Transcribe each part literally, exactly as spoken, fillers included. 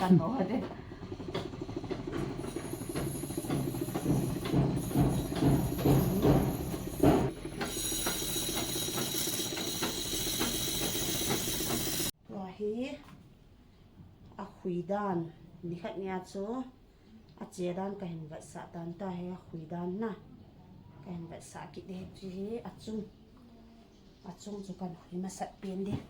Kan mo ha de. Tua hi a khui dan, nikhat nia chu a che dan ka hin vetsah tan, tua hi a khui dan na ka hin vetsah kit ding. Chu hi a chung, a chung chu kan khui masat pen ding.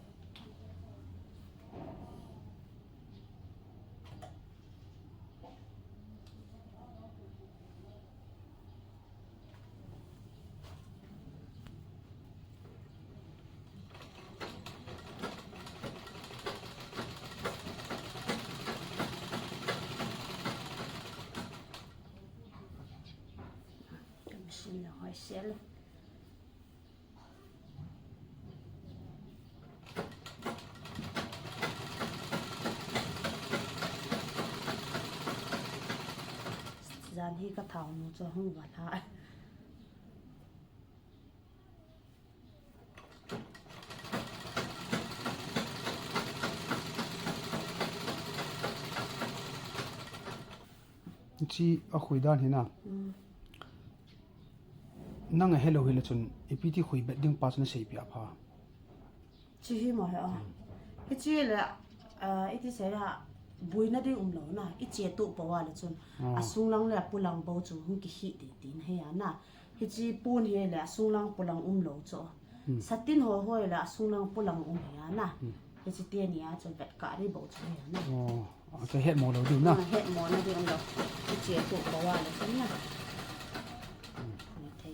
Ka machine la hoi sel. Jan hi ka thao nu chu hung va hla. Chi a khui dan hi na. Mm. Nang a helou hile chun ipi ti khui bet ding pa chu na seipeh a pha. Chi hi mo he a. Hichi le, ah, iti sei la, buina ding um lou na, i che tu po wa le chun. Ah. A sunglang le a pulang bou chu hung kihi ti tin he a na. Hichi pon hi le a sunglang pulang um lou chu. Hmm. Satin ho ho le a sunglang pulang um he a na. Hmm. Hichi te ni a chu bet ka ri bou chu he a na. Oh. A, chu het mo lou ding na. A, het mo na ding lou. Chu che tu ko wa le chu na.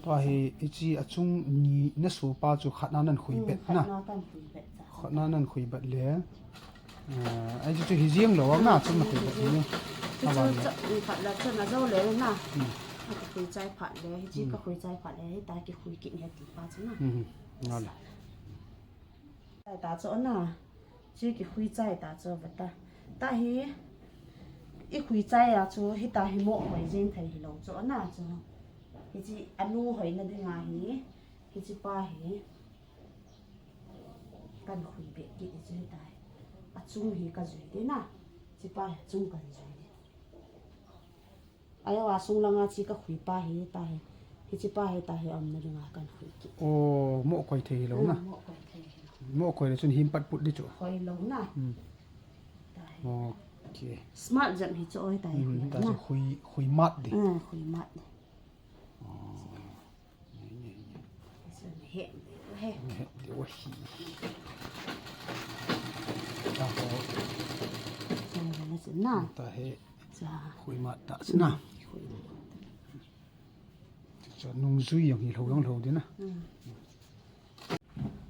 Tua hi, hichi a chung ni na su pa chu khatna nan khui bet na. Khatna kan khui bet cha. Khatna nan khui bet le. A, ai chu, chu hi jing lou ang na chu na khui bet ni. Chu chu cha, khat la chu na jo le na. Hmm. Ka khui chai phat le, hichi ka khui chai phat le, hita ki khui kit ni ti pa chu na. Hmm. Nga le. Chai ta chu na. Chi ki khui chai ta chu vata. Ta hi, i khui chai a chu, hita hi mo koi jing thei hilou chu na chu. Hichi a nu hoina ding a hi, hichi pa hi. Kan khui bet kit chu hita hi. A chung hi ka jui ding na. Chi pa hi chung kan jui ding. Ayo, a sunglang a chi ka khui pa hi, ta hi. Hichi pa hi, ta hi, a umna ding a kan khui kit. Oh, mo koi thei hilou na. Hmm, mo koi thei hilou. Mo koi le chun him pat put ding chu. Koi lou na. Hmm. Ta hi. Okay. Smart jam hi chu oi ta hi. Hmm, khui ta na. Chu khui, khui mat ding. Hmm, khui mat ding. Oh. He, he. He, he, he. Ta ho. Na. Ta he. Cha. Khui mat ta na. Khui mat. Cha nung jui jong hi lou jong lou ding na. Hmm.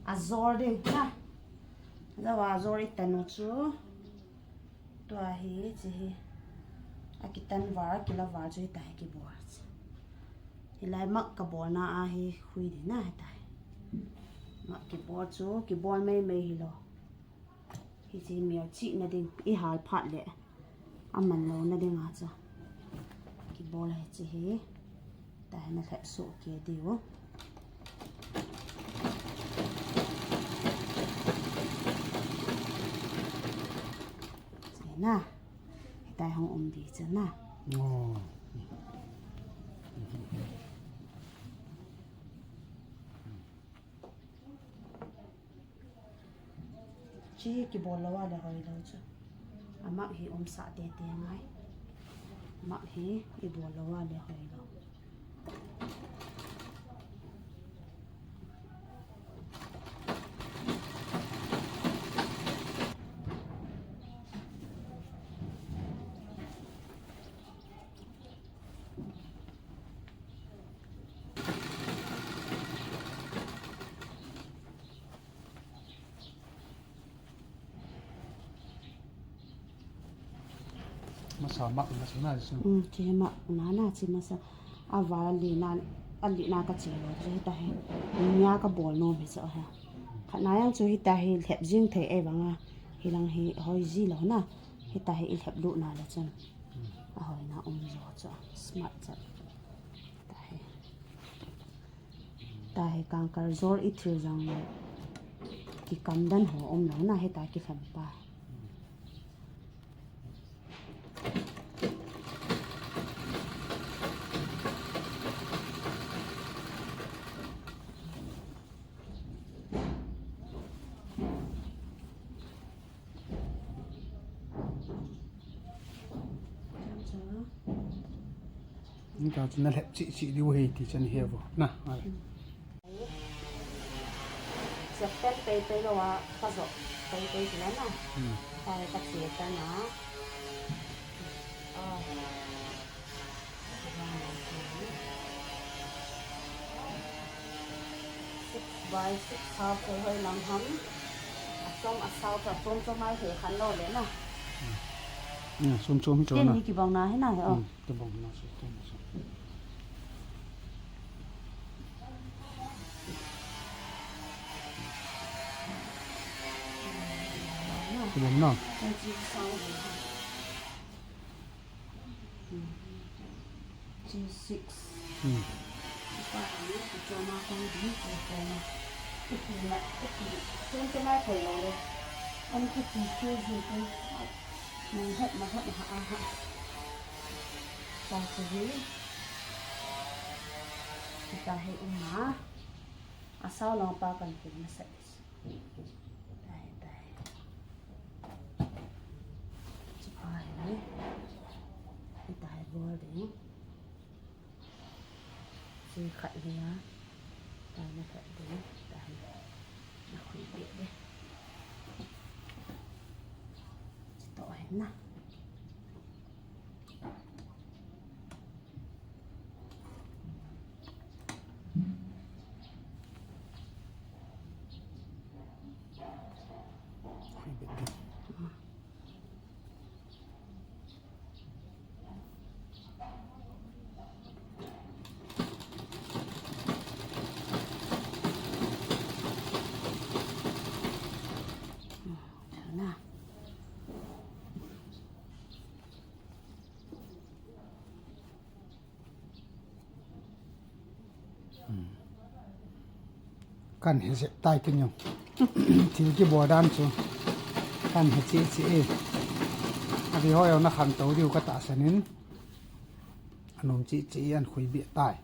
A jor ding na. Jawa jor i tan u chu. Tua hi, chi hi. A kitan var, kila var chu hita hi kibol. Hilai mak ka bolna a hi khui ding na hita hi. Mak kibol chu, kibol mei mei hilou. Hichi mel chihna ding, i hal phat le. A man louna ding a chu. Kibol hichi hi. Ta hi na lhep suh kit diu. Chi na. Hitai hung um ding chu na. Oh. Chi kibol lou a le hoi lou chu. A mak hi umsah tete ngai. A mak hi i bol lou a le hoi lou. Masa mak na suna suna. Um, chi mak na na chi masa. A var a li na, a li na ka chi lo, chi ta he. Nia ka bol nom hi chu he. Khat na jong chu hita hi lhep jing thei e vang a. Hilang hi hoi ji lou na. Hita hi i lhep lut na le chun. A hoi na um jo chu. Smart chu. Ta hi. Ta hi kangkal jor i thil jong le. Kikam dan ho um lou na hita kilhem pa. Ni ka chu na lhep chi chi diu hi ti chan he vo. Na, ale. September pei pei lo a, ka zo pei pei ti na na. Hmm. Ka ka chi ta na. Ah. Six by six sao ko hoi lang ham. A som a sao ka som som ai he khan lo le na. Hmm, som som hi cho na. Tin ni kibang na he na he o. Hmm, kibang na so, tin so. Kibang na. Tin chi sao he. Hmm. G six. Hmm. Ipa ani, ichoma kong di, ichoma. Ipi na, ipi. Tum tum ai thei lo le. An ki ti chu ju tu. Nang het ma het ha a ha. Ta chu hi. Kita hi um ma. A sao long pa kan kin na sa. Tahi, tahi. Chupa hi. Hitahi bol ding. Chi khat hi a. Tahi na khat ding. Tahi. Na khui beh ding. Chuto hi na. Kan he jep tai kit jong. Thil kibol dan chu. Kan he che che e. Avi ho jong na khantou diu ka tahsan in. Anom che che e, an khui beh tai.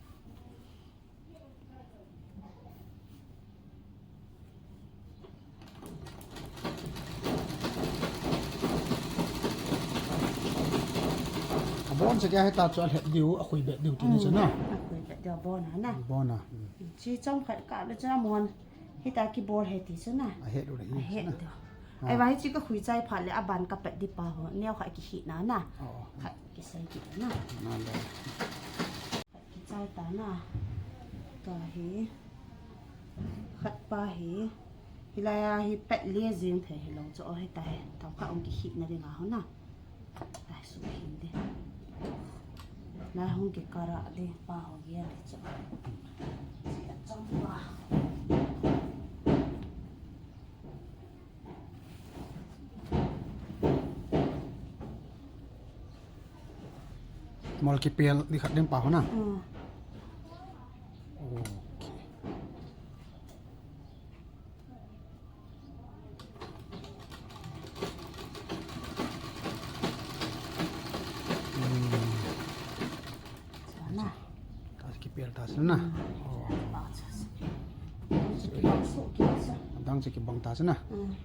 Abon sa kya heta chu alhep diu, akhui beh diu ti ni chu na. Akhui beh diu abon a na. Abon a. Chi chom khat ka le chu amon. Heta kibol he ti chu na. Ahet u le hi. Ahet diu. Ai va hi chi ka khui chai phat le aban ka pet di pa ho. Neo kha kihi na na. Kha kisai ki na. Na le. Kichai ta na. Tua hi. Khat pa hi. Hilai a hi pet le jing thei hilou chu o hita hi. Tau kha ong kihi na ding a ho na. Tai su hin de. Lai hong kikara de pa ho ye de chu. Chi a chom pa. Mol kipel di khat ding pa ho na. Hmm. Okay. Hmm. Sana. Tasi kipel tasi na. Hmm. Oh. Tasi kipel so kipel sa. Dang si kibang tasi na. Hmm.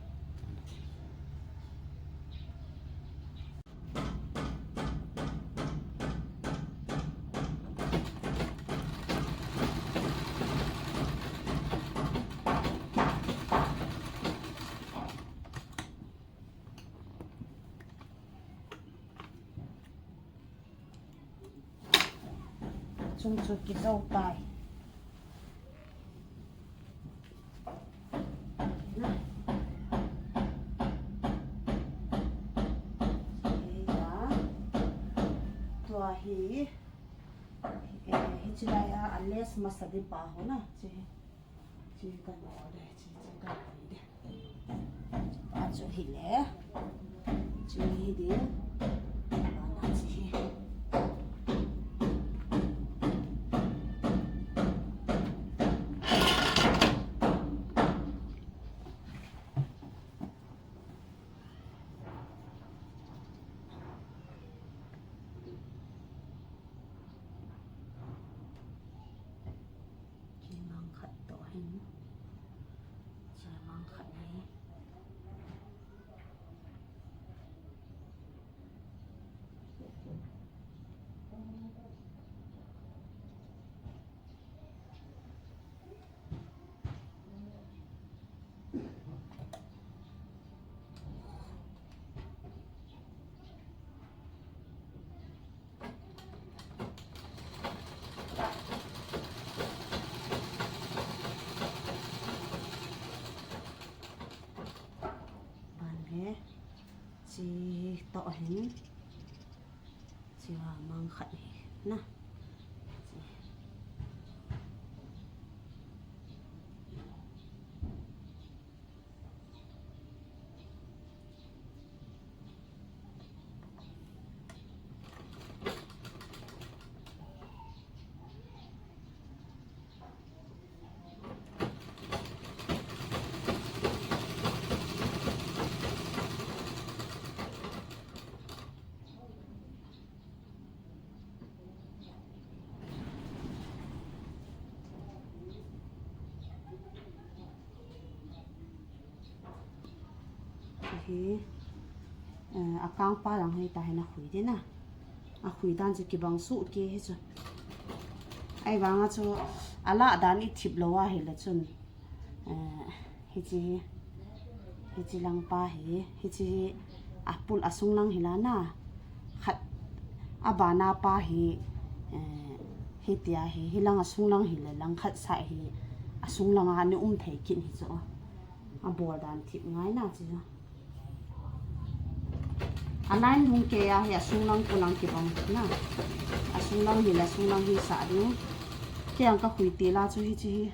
Chung chu kijou tai. Tua hi, eh, hichi lai a, a lace masa di pa ho na, chi. Chi kan o de, chi, chi kan o de. Achu hi le. Chi hi de. Ana chi hi. Chemang khat toh hin. Chemang khat hi. Chi to hin. Chi va mang khat hi na. Hi, eh, akangpa lang hi ta hin akhui ding na. Akhui dan chu kibang soh kei hi chu. Ahivanga chu alah dan i thip lou ahile chun. Eh, hichi hi, hichi lang pa hi, hichi hi apul asung lang hi la na. Khat abana pa hi, eh, hitia hi, hilang asung lang hile lang khat sa hi asung lang a ni um thei kit hi chu. Abol dan thip ngai na chu. A line lhung kei a hi asung lang pulang kibang na. Asung lang hile asung lang hi sa ding. Kei ang ka khui ti la chu hichi hi.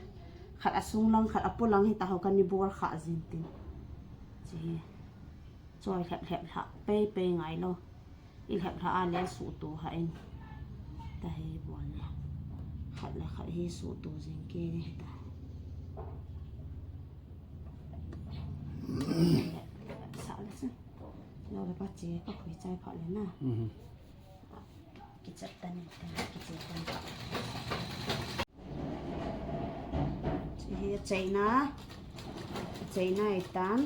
Khat asung lang, khat apulang hi ta ho ka ni bol kha jin tin. Chi hi. Choi lhep lhep lha, pei pei ngai lou. I lhep lha a le suh tu ha in. Ta hi bol le. Khat le khat hi suh tu jing kei ni ta. Lhep lhep sa le sin. Lou le pa chi ka khui chai pha le na. Mhm. Kichat ta ni ta, kichat ta ni. Chi hi a cheina, a cheina i tan.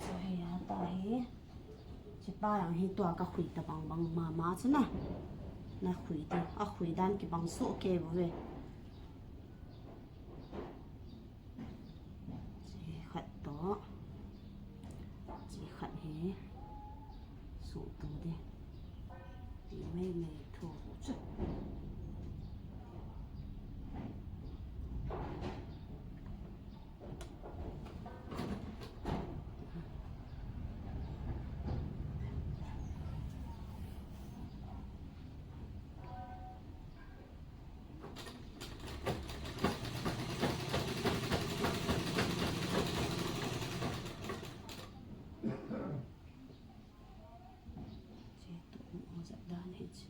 Chi hi a ta hi. Chi pa lang hi tua ka khui ta bang bang mama chu na. Na khui ti, a khui dan kibang soh kei bou ve. Chi khat to. Chi khat hi. Suh tu ding. Ti mei mei thu chu. Chi tu mo za dan hi chi.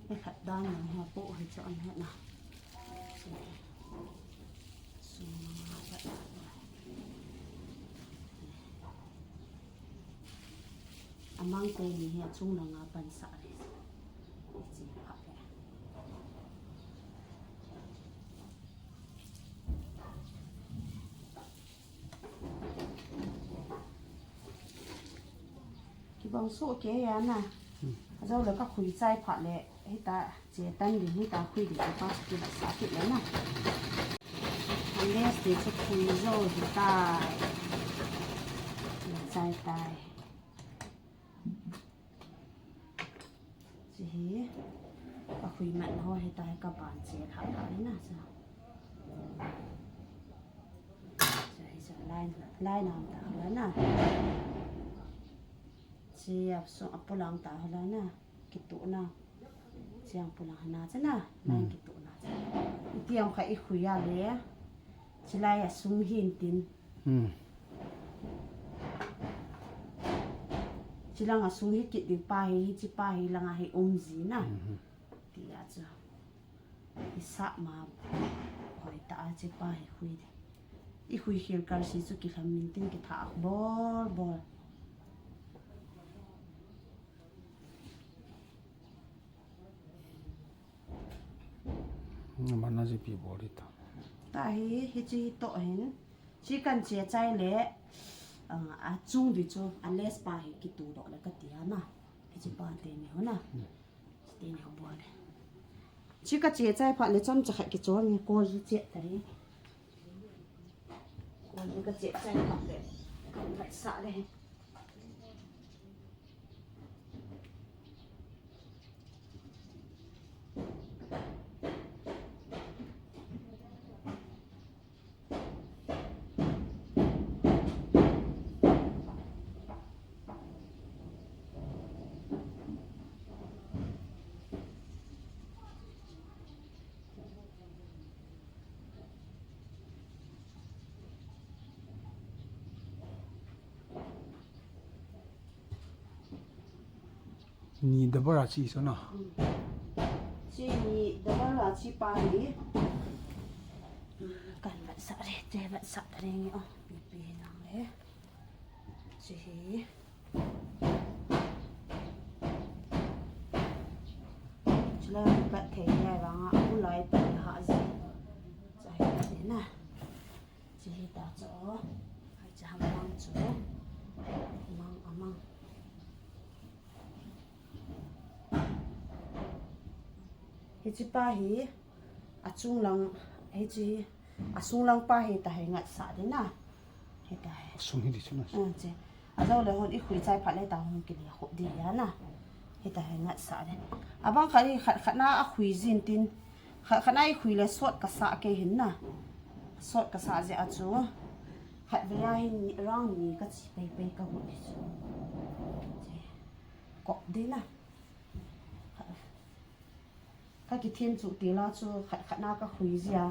I khat dan lang hi a po hi chu an het na. Sum nga ba. Amang ko ni hi a chung lang a pan sa le. I chi pha le. Kibang soh kei a na. Hmm. Ajou le ka khui chai pha le, hita che tan ding, hita khui ding pa chu kila sa kit le na. Unless te chu khui jou hi ta. Chai tai. Chi hi, ka khui man ho hi ta hi ka ban che lha lha ni na sa. Chi hi sa line, line am ta ho la na. Chi a sung a pulang ta ho la na. Kitu na. Chi ang pulang na cha na. Line kitu na cha. Iti am kha i khui a le. Chi lai a sung hin tin. Hmm. Chi lang a sung hi kit ding pa hi, hi chi pa hi lang a hi um ji na. Mhm. Ti a chu. I sa ma hoi ta a chi pa hi khui ding. I khui khel kal si chu kilham min tin kitha bol bol. Mana ji pi bol ta. Ta hi, hi chi to hin. Chi kan che chai le, ah, a chung di chu, a les pa hi kitu doh le ka ti a na. Hi chi pa te ni ho na. Hmm. Te ni ho bol le. Chi ka che chai pha le chomcha khat kichol ni ko ji che ta ri. Ka chep chai khat le, ka vetsah le. Ni double a chi so na. Chi ni double a chi pa hi. Kan vetsah re, te vetsah ta re nge o. Pi pi nang e. Chi hi. Chulai pat thei le vanga, ulai pat ha ji. Chai te na. Chi hi ta chu. Hai cha ham mang chu. Mang a mang. Hichi pa hi, achung lang, hichi hi, asung lang pa hi ta hi ngatsah ding na. Hi ta hi. Asung hi di chu na. Ah, chi. Ajou le hon i khui chai phat le ta hung kile khup di ya na. Hi ta hi ngatsah ding. Abang khat hi khat, khat na a khui jin tin. Khat, khat na i khui le sot ka sa kei hin na. Sot ka sa jeh a chu. Khat vei a hin ni, rang ni ka chi pei pei ka gu di chu. Chi. Kop di na. Khat. Ka kithem chu ti la chu khat khat na ka khui ji a.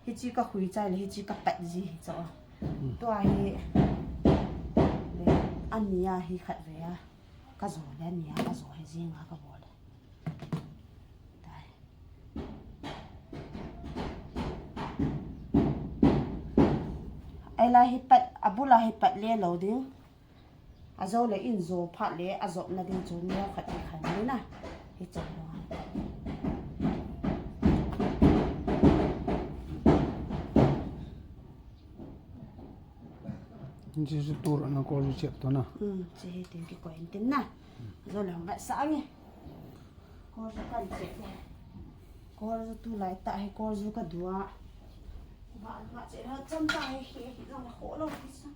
Hichi ka khui chai le hichi ka pat ji hi chu. Hmm. Tua hi le ani a hi khat vei a. Ka jo le ani a ka jo hi jing a ka bol le. Tai. Ai la hi pat, a bul a hi pat le lo ding. Ajou le in jo phat le, ajop na ding chu neo khat i khan ni na. Hi chan lo. Chi chu tur ana kol chu chep to na. Hmm, chi hi tin kikoi in tin na. Ajou le hung vetsah nge. Kol chu kan chep le. Kol chu tulai ta hi kol chu ka du a. Ba, ba che la cham ta hi, hi, hi, la ho lo hi sa.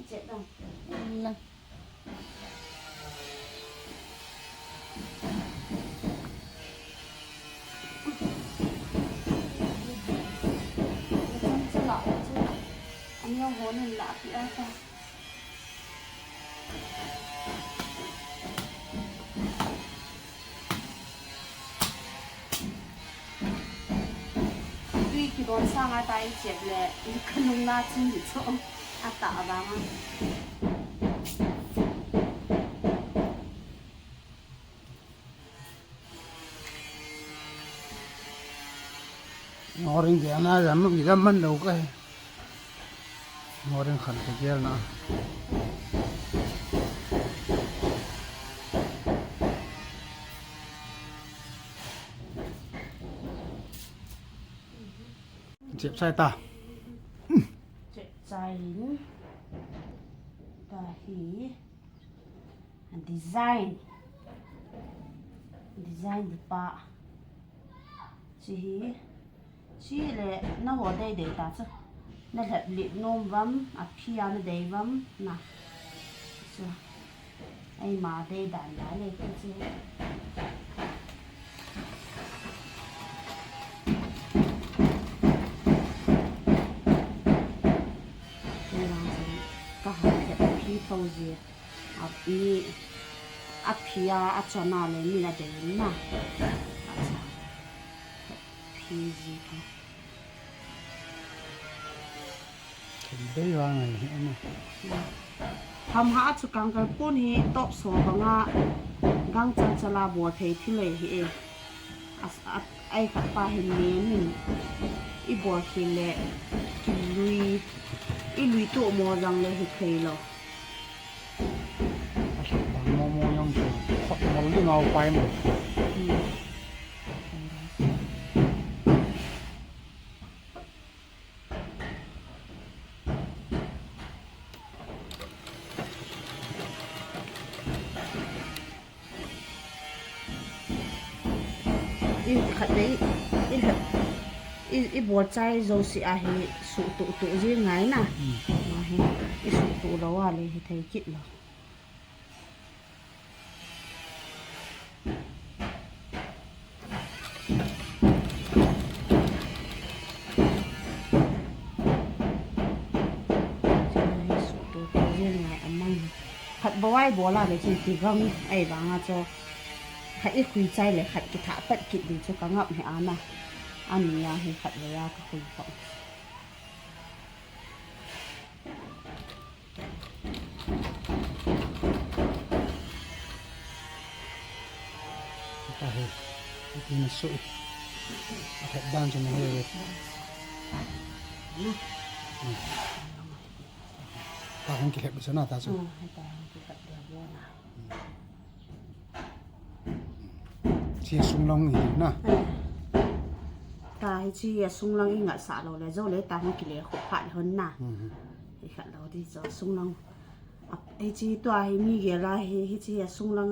Che dang. La. Ani ho nin la pi a ta. Tui kidon sanga ta i chep le, i kanung na chun di chu a ta vang a. Ngoring dia na jam mi jam man lo kai. Ngoring khan ke gel na. Chep chai ta. Chep chai in. Ta hi. Design. Design di pa. Chi hi. Chi le na ho dei dei ta chu. Na lhep lip nom vam, a phi a na dei vam, na. Chu. Ai ma dei dan dan le ti chi. Ka ha lhep phi tho ji. A, i, a phi a, a chon a le min a dei na. A cha. Phi ji ka. Thei bei vang ahi, ana. Ham ha chu kangkal pon hi top so banga gang chal chala bo thei thil ahi e. A, a, Ai khat pa hin ne min i bol khel le i lui, i lui tu mo jang le hi thei lo. A khat pa mo mo jang chu khot mol ding au pai mo. Hmm. I khat le i, i khat. I, i bol chai jouse a hi suhtuh tuh jing ngai na. Hmm. Ahi, i suhtuh lou a le hithei kit lou. Khat bou a i bol a le chun tigang a, ahivang a chu khat i khui chai le khat kithah pat kit ding chu ka ngap hi ana. Ani a hi khat vei a ka khui pah. Tahi, iti na sui. Ahet dan chu na he ve. Ta hung kilhep bisa na ta chu. Hmm, ta hung kilhep dia bo na. Chi sunglang hi na. Hmm. Ta hi chi a sunglang i ngatsah lou le, jou le ta hung kile khup phat le hon na. Hmm. Hi khat lou di chu sunglang. A, hi chi tua hi mi gel a hi, hi chi a sunglang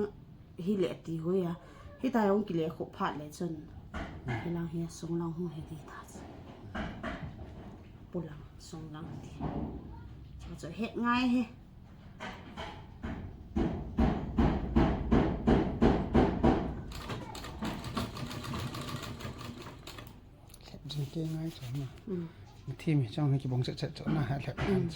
hi le ti hui a. Hi ta hung kile khup phat le chun. Hmm. Hi lang hi a sunglang hung hi di ta chu. Pulang sunglang ti. Chu chu het ngai hi. Lhep jing kei ngai chu na. Hmm. Thi mi chang na kibong chet chet chu na ha lhep. Hmm.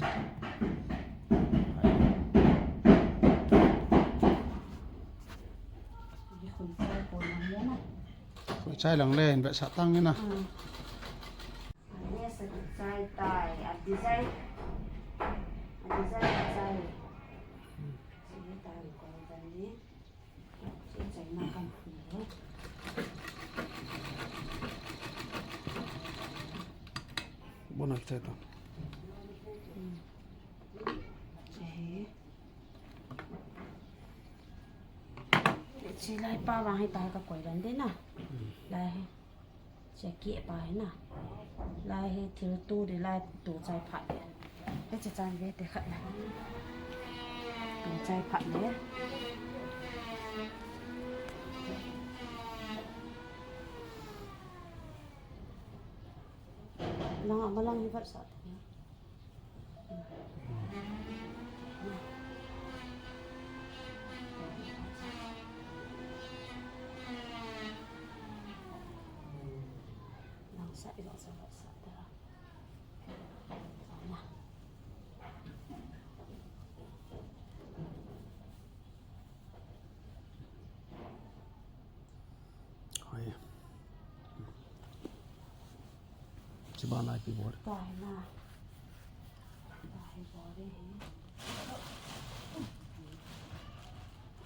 Khui chai lang le, in vetsah tang na. Hmm. Ani sa chai tai, a design. A design chai. Chai tai ko dan ni. Chai chai na kan khui lo. Bona chai ta. Chai. Chi lai pa vang hi ta ka koi dan de na. Lai hi. Che keh pa hi na. Lai hi thil tu di lai tu chai phat le. Hiche chan ve te khat na. Tu chai phat le. Lang a ma lang hi vat sa. Hoi. Chiba nai pi bol. Tahi na. Tahi bol hi.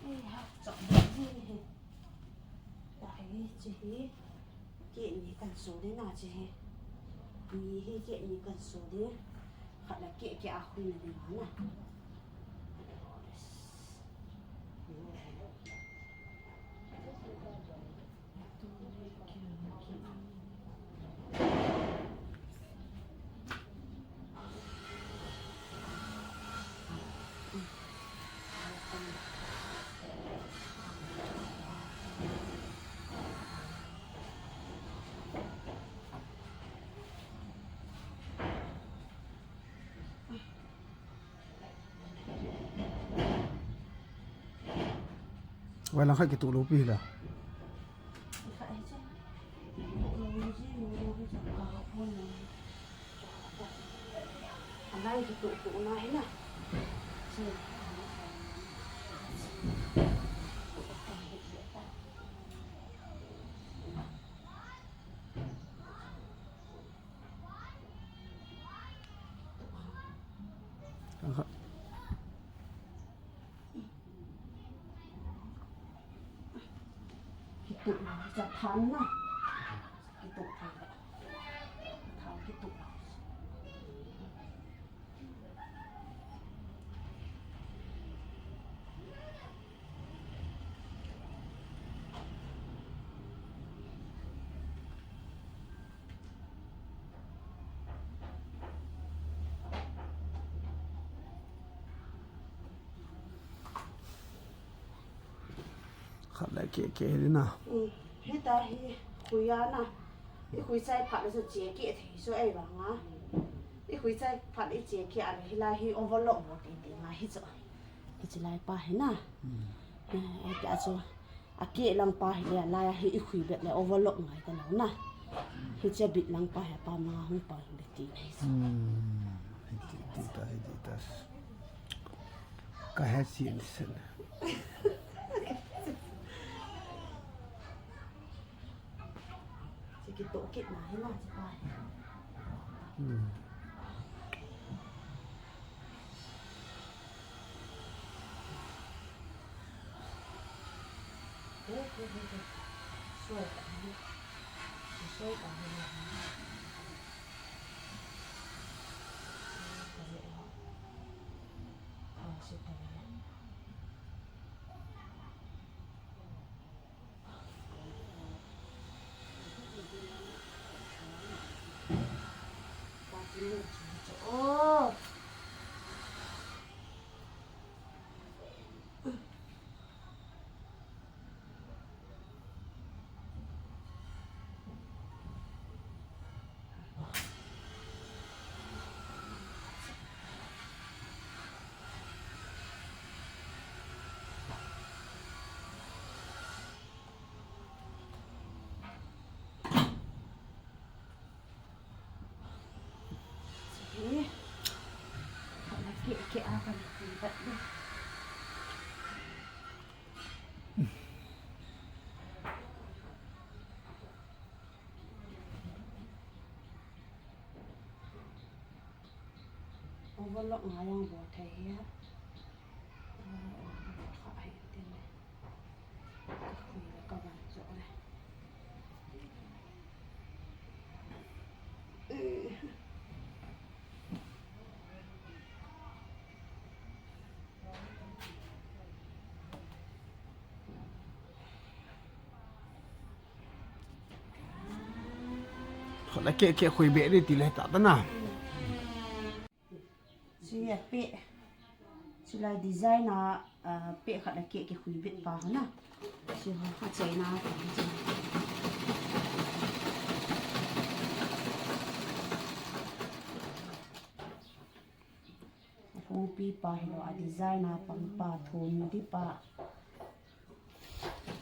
Eh, ha, chok bol hi. Tahi chi hi. Keh ni kan so de na chi hi. Ni hi keh ni kan so de. Khat la keh keh a khui na de na na. Wai lang khat kituh lou pi la. Alai kituh tuh na hi na. Kituh, cha than na. Kituh than. Than kituh. Khat le keh keh hi na. Um, hita hi khui a na. I khui chai phat le chu che keh thei chu ei vang a. I khui chai phat i che keh a le hilai hi overlock bol tei tei ngai hi chu. Hiche lai pa hi na. Hmm. Eh, ai ta chu. A keh lang pa hi le lai a hi i khui bet le overlock ngai ta lo na. Hiche bit lang pa hi pa ma hung pa hi bet ti ngai chu. Hmm. Hiti, hiti ta, hiti ta. Ka he si ni sen. Sige, toh kit na, hina, si pa. Hmm. Eh, eh, eh, eh. Soi ka, soi ka, Overlock ngai jong bol thei hi a. Overlock ngai bol kha hi tin le. Ka khui le ka van jo le. Khat le keh keh khui be di ti le ta ta na. Sui a pe. Sui lai design a, a, pe khat le keh kikhui bet pa ho na. Sui ho a chaina. Hungpi pa hi lo a design a pang pa thon di pa.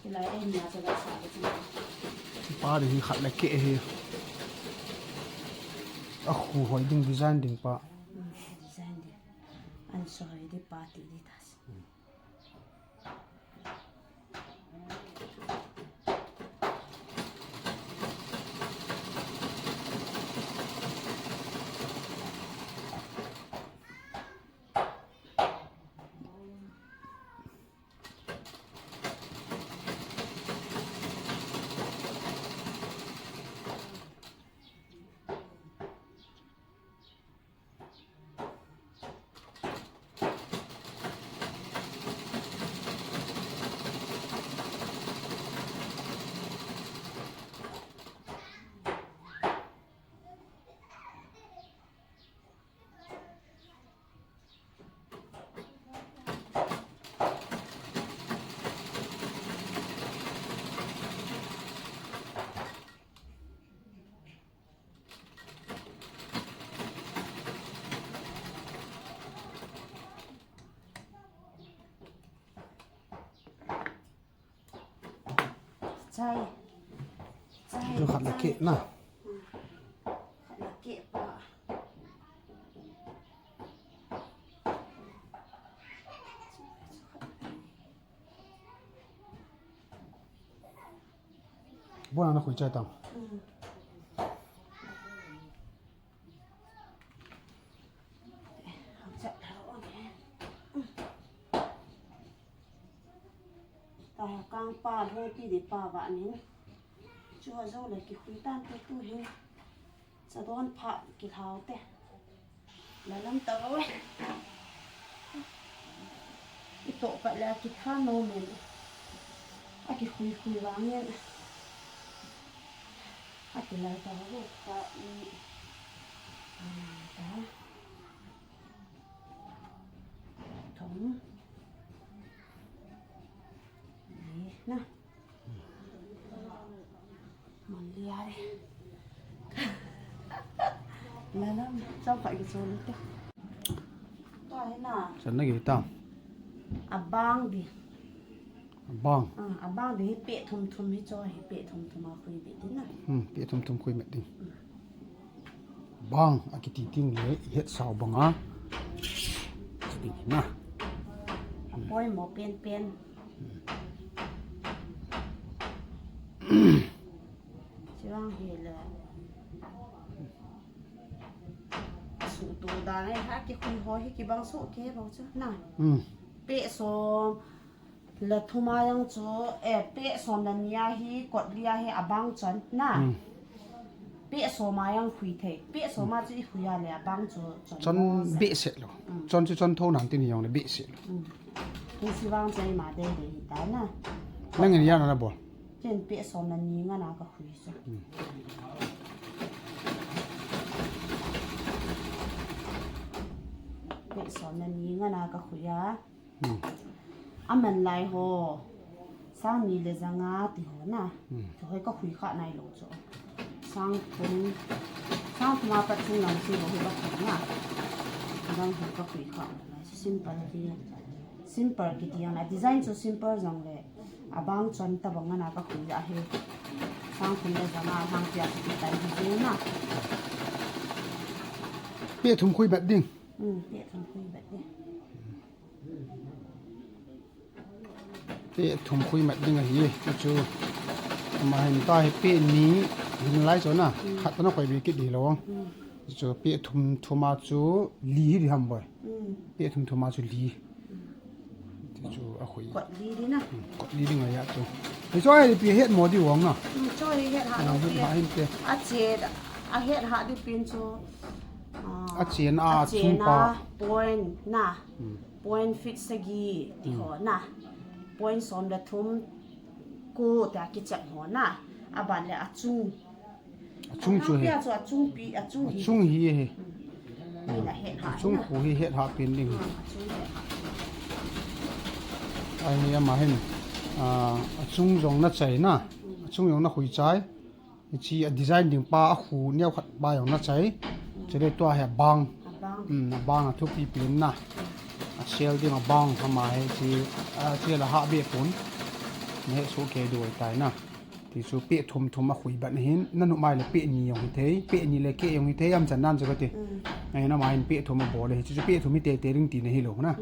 Hilai a hin na sa la sa le. Pa di hi khat le keh hi. A khu hoi ding design ding pa. Hmm, design ding. An so hoi di pa ti di ta sa. Chai. Chai. Tu khat le keh na. Khat le keh pa. Bona na khui chai tang. Ta kang pa lo ti di pa va ni. Chu ha zo le kikhui tan tu tu hi. Sa don pha kilhau te. La lam ta lo. I toh pat le a kitha nom in. A kikhui khui vang in. A kilai ta lo ta i. A ta. Thong. Ni na. Man lia de. Nana, chau kha ki chau le te. Tua hi na. Chan na ki ta. Abang di. Abang. Ah, abang di hi peh thum thum hi cho hi peh thum thum a khui be di na. Hmm, peh thum thum khui met ding. Bang, akiti ting le, het sao banga. Ting na. Apoi mo pen pen. Chuang hi le. Su tu da le ha ki khui ho hi ki bang su ke bo chu na. Hmm. Peh so. Le thum a jong chu, eh, peh som le ni a hi, kot li a hi, abang chon, na. Hmm. Peh som a jong khui thei. Peh som a chu i khui a le abang chu chon. Chon mo se. Behseh lou. Hmm. Chon chu chon tho nan tin hi jong le behseh lou. Hmm. Hi si vang chai ma de de hi ta na. Nang in ya na bol. Chen peh som le ni nga na ka khui sa. Hmm. Peh som le ni nga na ka khui a. Hmm. Aman lai ho. Sang ni le janga ti ho na. Hmm. Ti ho ka khui kha nai lou chu. Sang thum. Sang thum a pat chung lang si ho hi ka khui na. Dang ho ka khui kha nai. Simple ti. Simple kiti jong le. Design chu simple jong le. Abang chon ta bang ana ka khui a hi. Sang thum le janga hang pia kiti tai hi na. Peh thum khui bet ding. Hmm, peh thum khui bet ding. Peh thum khui mat ding ahi, chu. Ama hin ta hi peh ni, hin lai chu na, khat na koi be kit di lo. Chu peh thum thum a chu li hi di ham boi. Peh thum thum a chu li. Ti chu a khui. Kot li di na. Kot li ding ahi a chu. Hi chu hi peh het mo di wang na. Chu hi het ha. Ah, het ha hin te. A che, a het ha di pin chu. A che na, a che chung na, pa. Point na. Point feet sagi ti ho na. Point som le thum ko ta kichep ho na. Aban le achung. Achung chu hi. Apia chu achung pi, achung hi. Achung hi hi. Ni la het ha. Achung khu hi het ha pin ding. Achung het ha. Ahi ama hin. Ah, achung jong na chai na. Achung jong na khui chai. Hiche a design ding pa a khu neo khat pa jong na chai. Chule tua hi abang. Abang. Um, abang a thupi pen na. A sel ding abang ama hi chi, a, chi la ha be pon. Na he so ke do tai na. Ti chu peh thum thum a khui bat na hin, na nu mai le peh ni jong hi thei, peh ni le ke jong hi thei, am chan nan chu ka ti. Ai na mai peh thum a bol le, chu chu peh thum hi te te ring ti na hi lo na.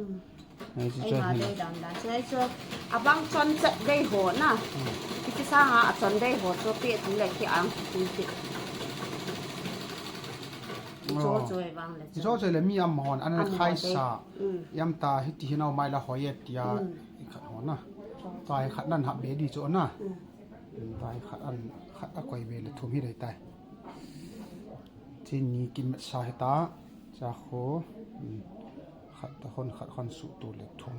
Ai, chu chu. Ai, ma dei dan dan. Chu ai chu, abang chon chet dei ho na. Ti ki sa nga a chon dei ho chu peh thum le ki ang ti ti. Chu chu ai vang le. Chu chu le mi am hon an khai sa. Yam ta hi ti hi nau mai la ho ye tia. I khat ho na. Ta hi khat nan ha be di chu na. Ta hi khat an khat a koi be le thum hi dei tai. Chi ni ki met sa hi ta. Cha kho, um, khat ta hon, khat hon su tu le thum.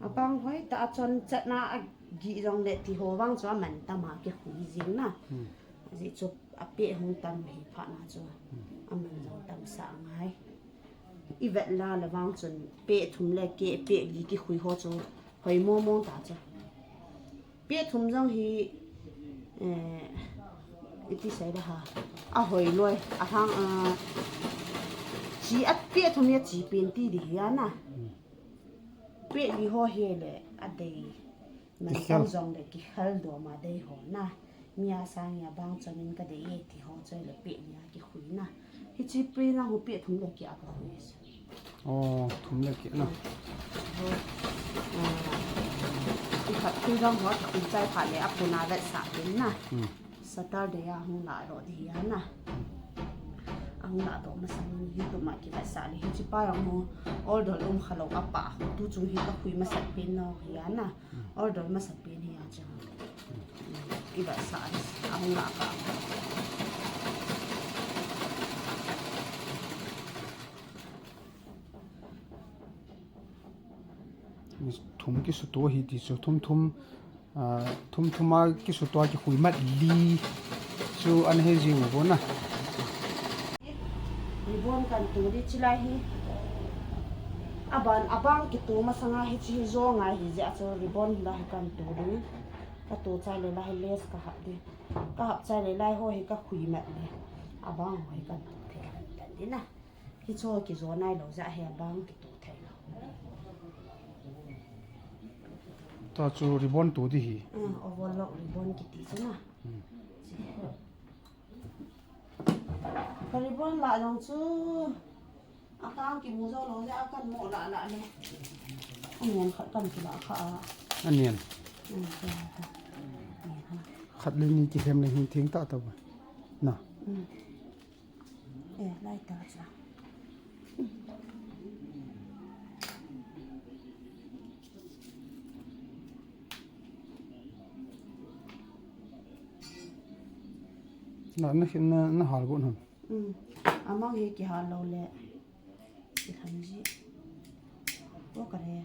Abang hoi ta a chon chet na a gi jong le ti ho vang chu a man tam a ki khui jing na. Ji chu a peh hung tam hi pha na chu. A man jong tam sa ngai. I vet la le vang chun peh thum le ke peh li ki khui ho chu hoi mo mo ta chu. Peh thum jong hi, eh, iti sei da ha. A hoi loi, a hang, a, chi a peh thum ya chi pen ti di hi a na. Peh li ho hi le, a dei. Man kan jong le ki khel do ma dei ho na. Mi a sang ya bang chon in ka dei ye ti ho choi le peh li a ki khui na. Hiche print a hu peh thum le ki a ka khui. Oh, thum le ki na. Ho. Ah, i khat thil dang ho, i chai pha le a puna vet sa pen na. Hmm. Saturday a hung la ro di ya na. A hung la do ma sang YouTube ma ki vet sa le hiche pa jong ho order um kha lo a pa. Tu chung hi ka khui ma sa pen no ya na. Order ma sa pen hi a chang. I vet sa a hung la ka. Thum ki su to hi ti chu thum thum, ah, thum thum a ki su to a ki khui mat li chu an he jing u bo na. Ribbon kan tu di chi lai hi. Aban, abang ki tu ma sanga hi chi hi jo ngai hi je a chu ribbon la kan tu di. Ka to chai le lai hi lace ka hap di. Ka hap chai le lai ho hi ka khui mat di. Abang ho hi ka to thei mat di na. Hicho kijo nai lou jeh hi abang kito thei lou. Tua chu ribbon to di hi. Hmm, overlock ribbon kiti chu na. Hmm. Ka ribbon la jong chu. Akang kimu jou lou jeh a kan mo la la le. Anian khat kan kila kha a. Anian. Hmm, anian. Khat le ni kilhem le hin theng ta ta ba. Na. Hmm. Eh, lai ta cha. Na, na, na, na hal gon ham. Um, amang hi kihal lou le. Kilham ji. Ko ka le.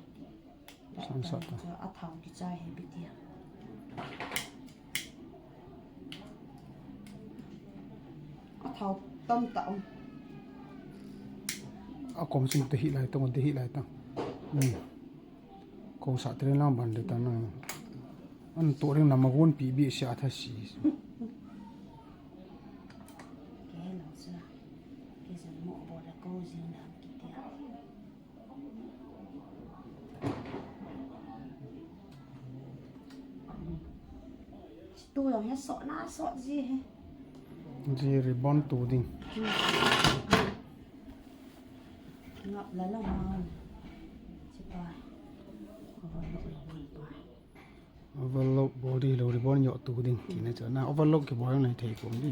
Sang sat ta. A thao kichai hi bitia. A thao tam ta um. A kom sing te hi lai tong, te hi lai tong. Hmm. Ko sa te lang ban de ta na. An to ring na ma gon pi bi sia tha si. Ke lo sa. Ke sa mo bo da ko jing da kitia. Tu jong hi sot na sot ji hi. Ji ribbon to ding. Ngap la la ma. Chi pa. Overlock bol di lou ribbon nyoh to ding. Ti na cha na overlock kibol nai thei kom di.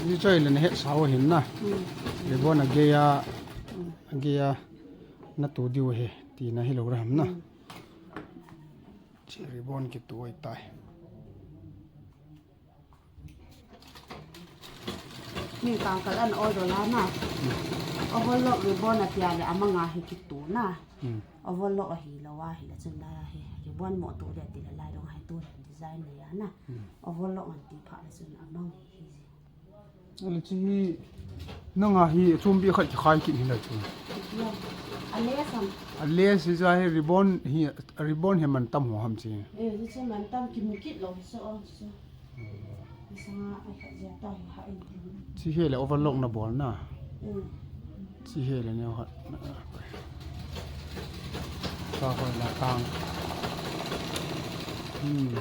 Ni choi le na het sao hin na. Hmm. Ribbon a gei a. Hmm. A gei a. Na to diu he. Ti na hi lou ra ham na. Hmm. Chi ribbon kito ai tai. Ni kang kal an order la na. Overlock ribbon a tia le amang a hi kito na. Hmm. Overlock a hi lou a hi la chun la hi. Ribbon mo to le ti la lai dong a hi to design le ya na. Hmm. Overlock an ti pha la chun amang hi hi ji. Ale chi hi, nanga hi, chumbi khat kikhai kit hi lai chu. A lace am? A lace hi cha hi ribbon hi, ribbon hi man tam ho ham chi. Eh, hi chi man tam kimu kit lou hi so, so. Hi sanga ai khat jia ta hi ha in ti. Chi hi le overlock na bol na. Mm. Chi hi le neo khat. Ka hoi la tang. Hmm.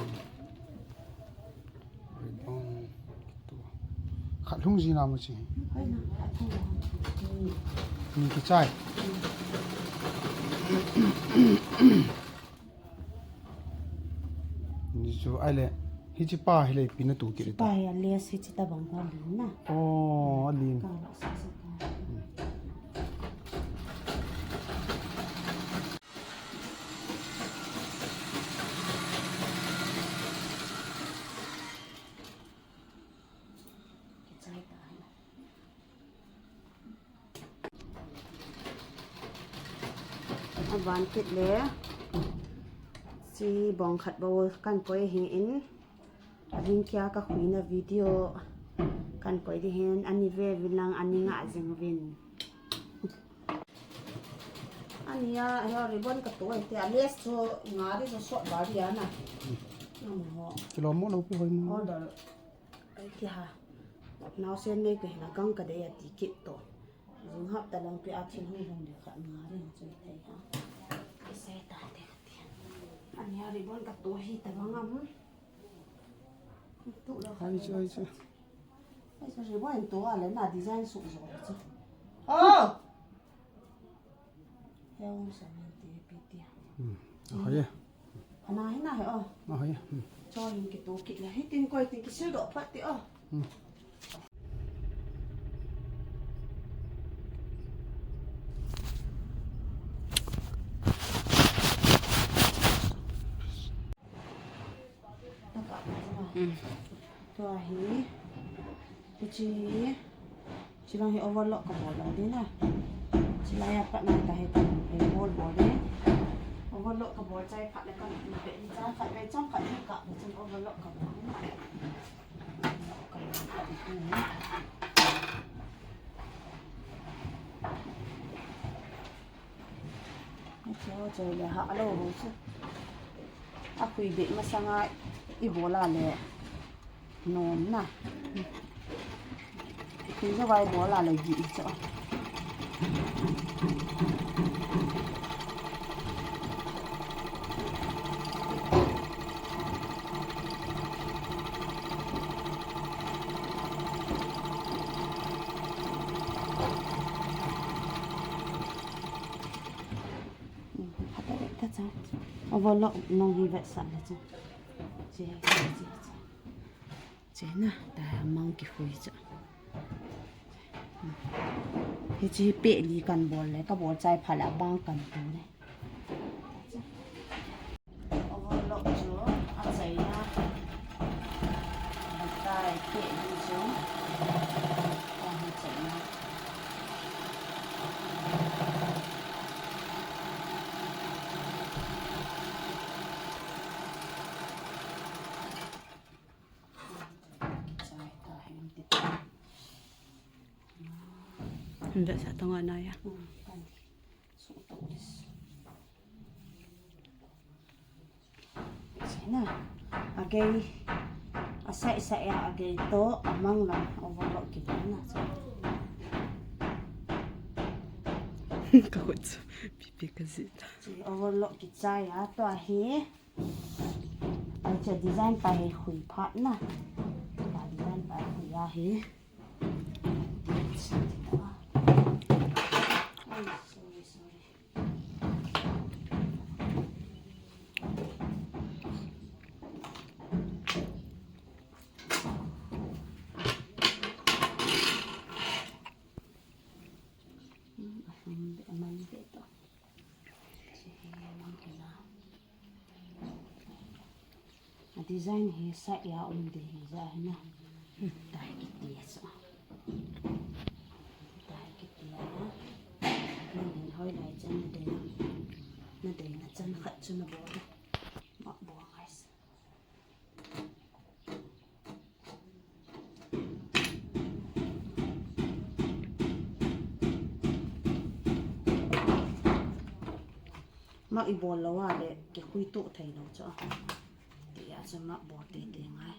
Ribbon kito. Khat lhung ji na mo chi. Ni kichai. Ni chu ai le. Hichi pa hi le pi na to kit ta. Pa hi a lace hichi ta bang ho lin na. Oh, lin. Ka la sa sa ka. Aban kit le. Chi bong khat bou kan koi hi in. Ading kia ka khuina video kan koi di hin ani ve vin lang ani nga jing vin. Ani a, he ribbon ka to ai te a lace chu nga di chu sot ba di a na. Namu ho. Kilo mo lo pi hoi mo. Order. Ai ti ha. Nau sen nei ke na gang ka de a ti kit to. Jing hap ta lang pi a thin hung hung de kha nga di chu thei ha. Ki sai ta te ka ti. Ani a ribbon ka to hi ta bang am. Tu lo kha. Ai chu, ai chu. Ai chu ribbon to a le na design su zo chu. Oh! He um sa min ti pi ti. Hmm. Ahoi e. Ana hi na he o. Ahoi e. Hmm. Cho hin ki to ki la hi tin koi tin ki sil do phat ti o. Hmm. Taka. Hmm. Tua hi. Hichi hi. Chi lang hi overlock ka bol ding na. Chi lai a pat na ta hi ka bol bol ding. Overlock ka bol chai phat le ka pe ni cha khat le chom khat ni ka pe chun overlock ka bol ding na. Ka bol ding. Ni cho cho le ha lo ho chu. Khui beh masanga i bol a le nom na. Khui jo vai bol a le gi i cho. Overlock nung hi vetsah le chu. Che, che, che, che. Che na, ta mang kikhui chu. Hiche peh li kan bol le, ka bol chai phat le abang kan tu le. Overlock chu achaina. Batai peh li chu. Ahi chaina. Vetsah tong a nai a. Sina. Agei. Asai sai a agei to amang lang overlock kibol na. Ka khut chu pipi ka ji ta. Chi overlock kichai a to ahi. Ai cha design pa hi khui phat na. Pa design pa khui a hi. Ai, sorry, sorry. Hmm, aman be to. Chi hi aman kila. A design hi sa ya um de hi ja hi na. Tai kiti a sa. Tai kiti a. Nang hin hoi lai chan na dei na. Na dei na chan khat chu na bol na. Ma bol ngai sa. Mak i bol lou a le kikhui tuh thei lou chu a. Ti a chu mak bol teitei ngai.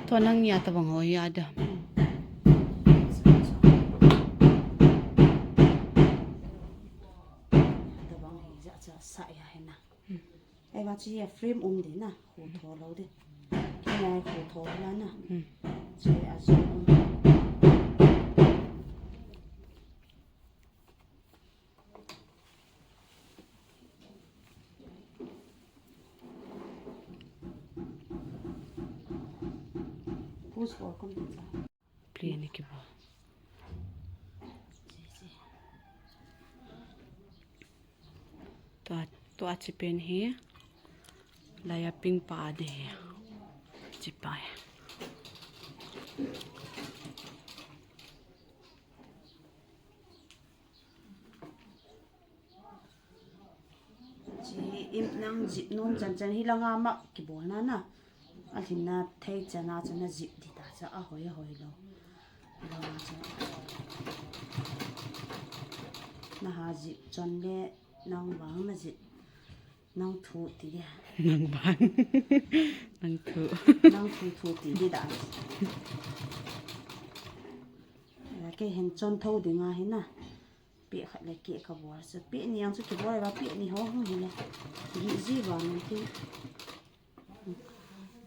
Tua nang nia tabang ho hi a dia. Tabang hi ja cha sa ya hi na. Ei va chi ya frame um di na, khu tho lo di. Ki na khu tho la na. Chi a zo um. Push for kum ti cha. Play ni ki ba. Tua, tua chi pen hi. Laya ping pa de hi. Chi pa hi. Chi im nang jip nom chan chan hi langa ma kibol na na. A lhin na thei chan a chu na jip di ta cha a hoi a hoi lo. Langa cha. Na ha jip chon le nang vang na jip. Nang thu ti dia. Nang vang. Nang thu. Nang thu thu ti di da. Kei hin chon tho ding a hi na. Peh khat le keh ka bol chu. Peh ni ang chu kibol va peh ni ho hung hi le. Gi ji va nang ti.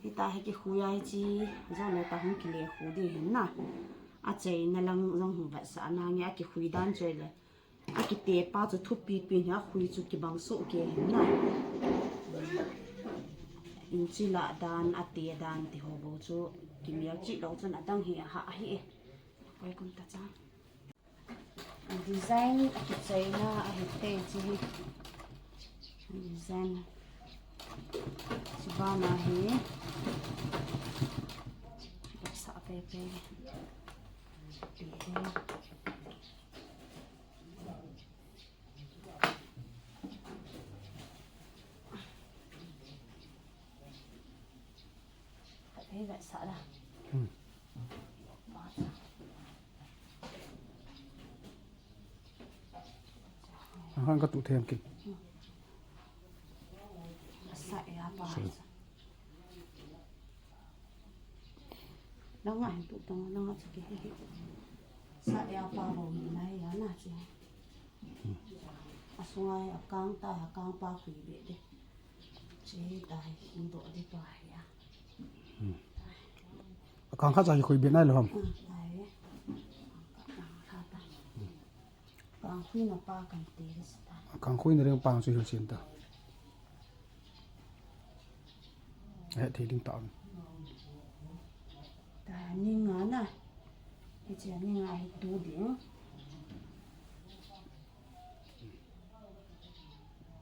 Hita hi kikhui a hi chi. Jong le ta hung kile khu di hin na. Achaina lang jong hung vetsah na nge a kikhui dan chu le. A kite pa chu thupi pi hi a khui chu kibang soh kei hin na. In chi la dan, a te dan ti ho bou chu kimel chih lou chun adang hi a ha hi e. Koi kum ta cha. Design a kichaina a hi te chi hi. Design. Chi ba na hi. Sa pe pe. Hei, vet sa la. Hmm. Ahan ka tu them kin. Sa ya pa. Sorry. Nanga hin tu tang, nanga chu kihe hi. Sa ya pa bou hi nai ya na chu. Asunga hi akang ta, akang pa khui be de. Che ta hi hin do de pa hi ya. Akang khat cha kikhui be nai lou ham. Ah, ta hi. Akang khat ta. Akang khuina pa kan ti de sa ta. Akang khuina ring pa chu hil chen ta. Ahet thei ding ta. Ta ni nga na. Hiche ni nga hi tu ding.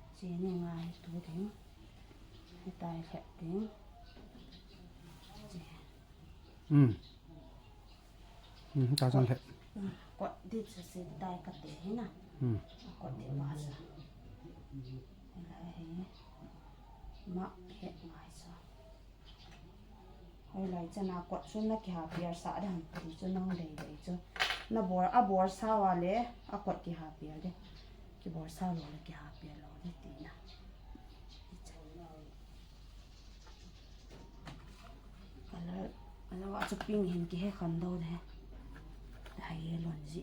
Hiche ni nga hi tu ding. Hitia hi lhep ding. Hiche. Hmm. Hmm, ta chang lhep. Hmm, kot di chu se tai ka te hi na. Hmm. Kot di ma sa. Hila hi. Ma het ngai sa. Hoilai chana kot chu na kiha pial sah ding ham ti chu nang dei dei chu. Na bol, a bol sa uva le a kot kiha pial ding. Kibol sa lou le kiha pial lou ding tina. Color, color a chu pink hin kihe khandou de. Hai ye lon ji.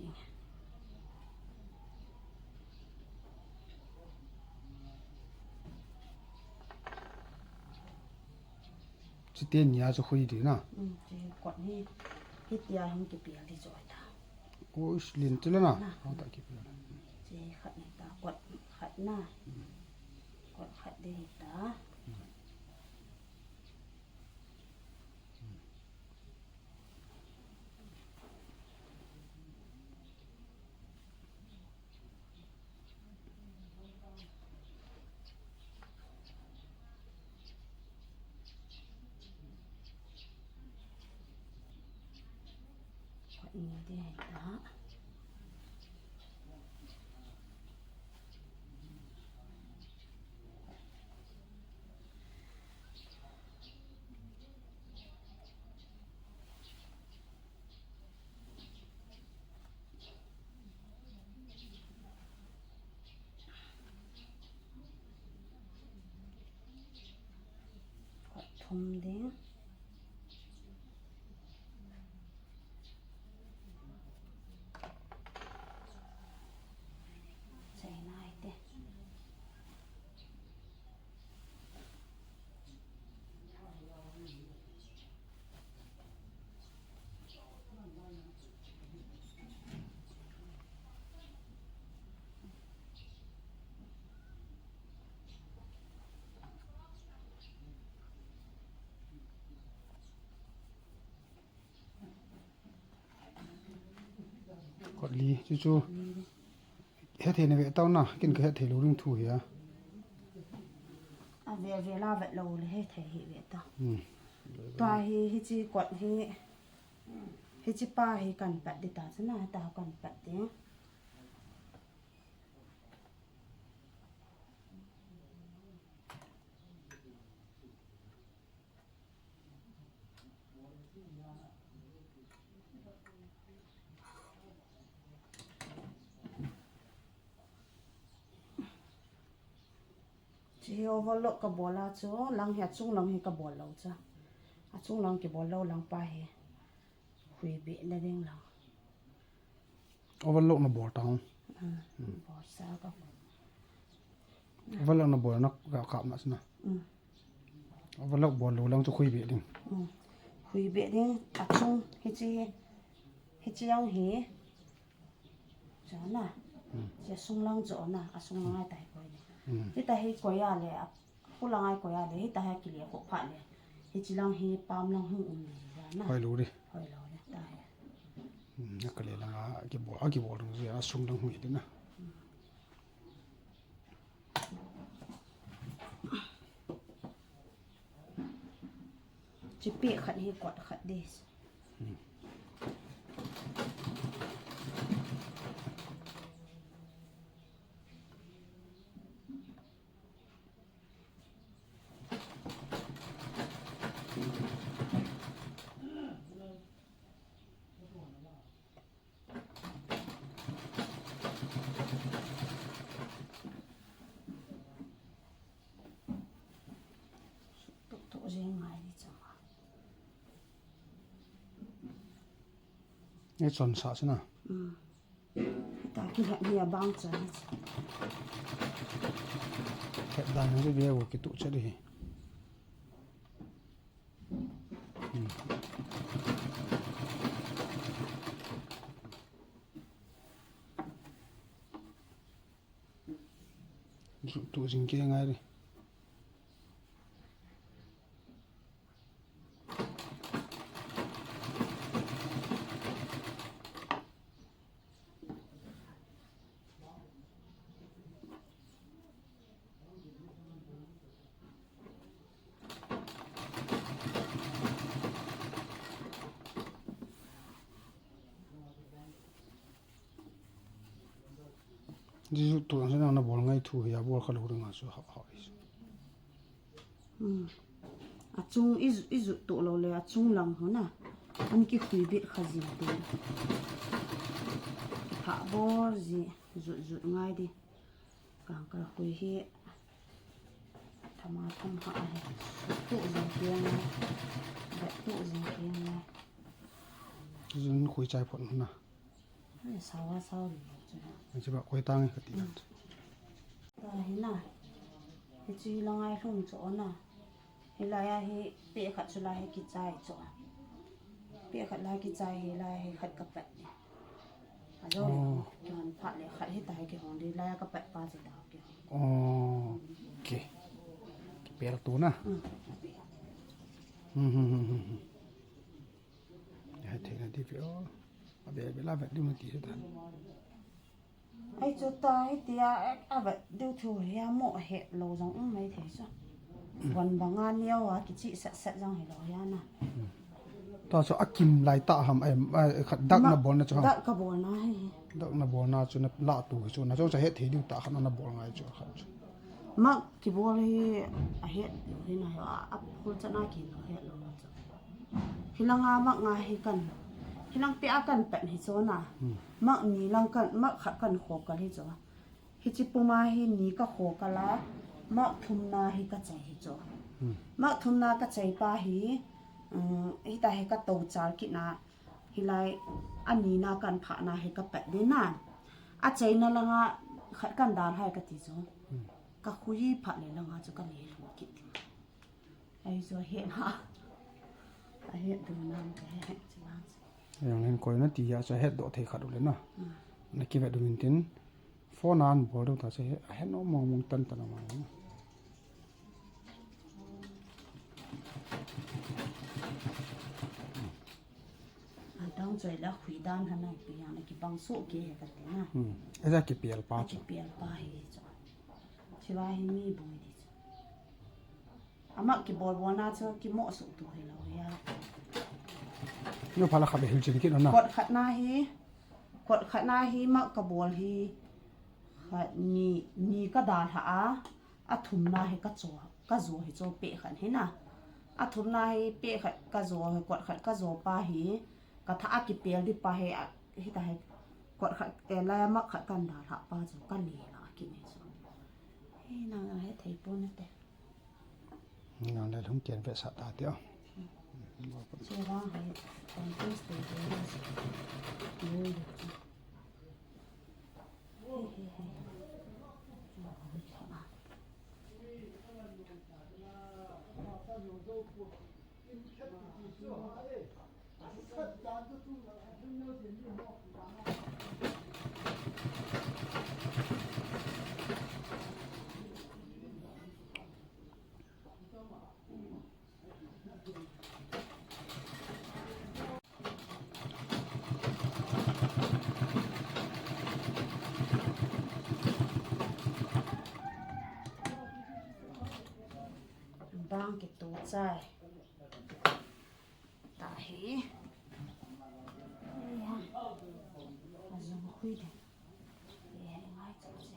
Chutian nia chu khui ding na. Um, chu kot hi, hitia hin kipial ding chu ta. Uish, lin chu le na. Na. Hau ta kipial. Chu khat ni ta, kot khat na. Kot khat ding hi ta. Kot ni ding hi ta. Kot thum ding. Chai nai te. Kot li, chu chu. Hetthei na ve tau na, ken ka hetthei lou ding thu hi a. A ve ve la ve lou le hetthei hi ve ta. Hmm. Tua hi, hiche kot hi, hiche pa hi kan pat ding ta chu na, ta kan pat ding. Chu hi overlock ka bol a chu, lang hi achung lang hi ka bol lou chu. Achung lang kibol lou lang pa hi. Khui be na ding lang. Overlock na bol tang. Ah, bol sa ka. Overlock na bol na ka kap na sina. Mm. Overlock bol lou lang chu khui be ding. Mm. Khui be ding, achung hiche, hiche jong hi. Chu na. Mm. Hiche sung lang chu na, asung lang a tai koi ni. Mm. Hitia hi koi a le, a Pu lang ai koi a le, hitia hi kile kho pha le. Hiche lang hi pam lang hung um le na. Hoi lou di. Hoi lou le ta hi. Hmm, a kale lang a kibol, a kibol ding jeh a sung lang hui di na. Chu pe khat hi kot khat di. Hmm. Ni chon sa china. Hmm. Ta ki ha ni abang cha. Khet dan ni be wo ki tu che di. Hmm. Ju tu jing ke ngai di. Jesu tu ang sinang na bol ngai thu hi a bol kha lo ring a chu ha ha is. Hmm. A chung i zu, i zu tu lo le a chung lang ho na. An ki khui bit kha jin tu. Pha bol ji zu zu ngai di. Kang ka khui hi. Thama tham ha hi. Tu jin kiang na. Ba tu jin kiang na. Jin khui chai phot na. Ai, sawa saw ri lo chu. Ai, chi ba koi tang ka ti. Mm. Ta hi na. Hi chi la ngai lhung chu na. Hi la ya hi pe khat chu la hi ki chai chu. Pe khat la ki chai hi la hi khat ka pat ni. A jo. Oh. Ki hon phat le khat hi ta hi ki hon di la ya ka pat pa chu ta ki hon. Oh. Okay. Ki pel tu na. Mm. Hmm, hmm, hmm, hmm, hmm. Hai thei na di ve o. A ve ve la ve du ma ti se ta. Ai chu ta hi ti a, a ve du thu hi a mo he lo jong um mai thei chu. Wan banga neo a ki chi set set jong hi lo ya na. Ta chu a kim lai ta ham ai, ai khat dak na bol na chu ham. Dak ka bol na hi. Dak na bol na chu na la tu hi chu na chu cha he thei diu ta khat na bol ngai chu khat chu. Mak kibol hi a het lo hi na hi a, a phul chana ki lo het lo chu. Hi langa mak nga hi kan, hi lang pe a kan pet hi chu na. Hmm. Mak ni lang kan, mak khat kan kho kal hi chu. Hi chi puma hi ni ka kho kal a, mak thum na hi ka chai hi chu. Hmm. Mak thum na ka chai pa hi, um, hi ta hi ka to char ki na, hi lai a ni na kan pha na hi ka pet de na. A chai na langa khat kan dal hai ka ti chu. Hmm. Ka khui phat le langa chu ka le lhung kit ding. Ai chu a het ha. A het du nam te he he chi vang chu. Jong len koi na ti a chu a het doh thei khat u le na. Hmm. Na ki vet du min tin. Phone an bol du ta chu he, a het no mong mong tan tan mong mong. A dang choi la khui dan ha na pi yang na ki bang su ke he ka ti na. Hmm. E ja ki pial pa chu. Ki pial pa hi chu. Chi va hi mi boi di chu. Ama ki bol bol na chu ki mo su tu hi lo ya. Nyo pha la kha be hil chin ki no na. Kot khat na hi, kot khat na hi ma ka bol hi. Khat ni, ni ka dal ha a. A thumna hi ka cho, ka jo hi cho pe khat hi na. A thumna hi pe khat ka jo hi, kot khat ka jo pa hi, ka tha a ki pel di pa hi, a, hi ta hi, kot khat, e, la ma khat kan dal ha pa chu ka le la ki ni chu. Hi na he thei pon na te. Nang le lhung ken ve sa ta te o. Che vang hi, kon tes te te. Bang kito chai. Ta hi. Ya. Azung khui de. Ye ngai chu che.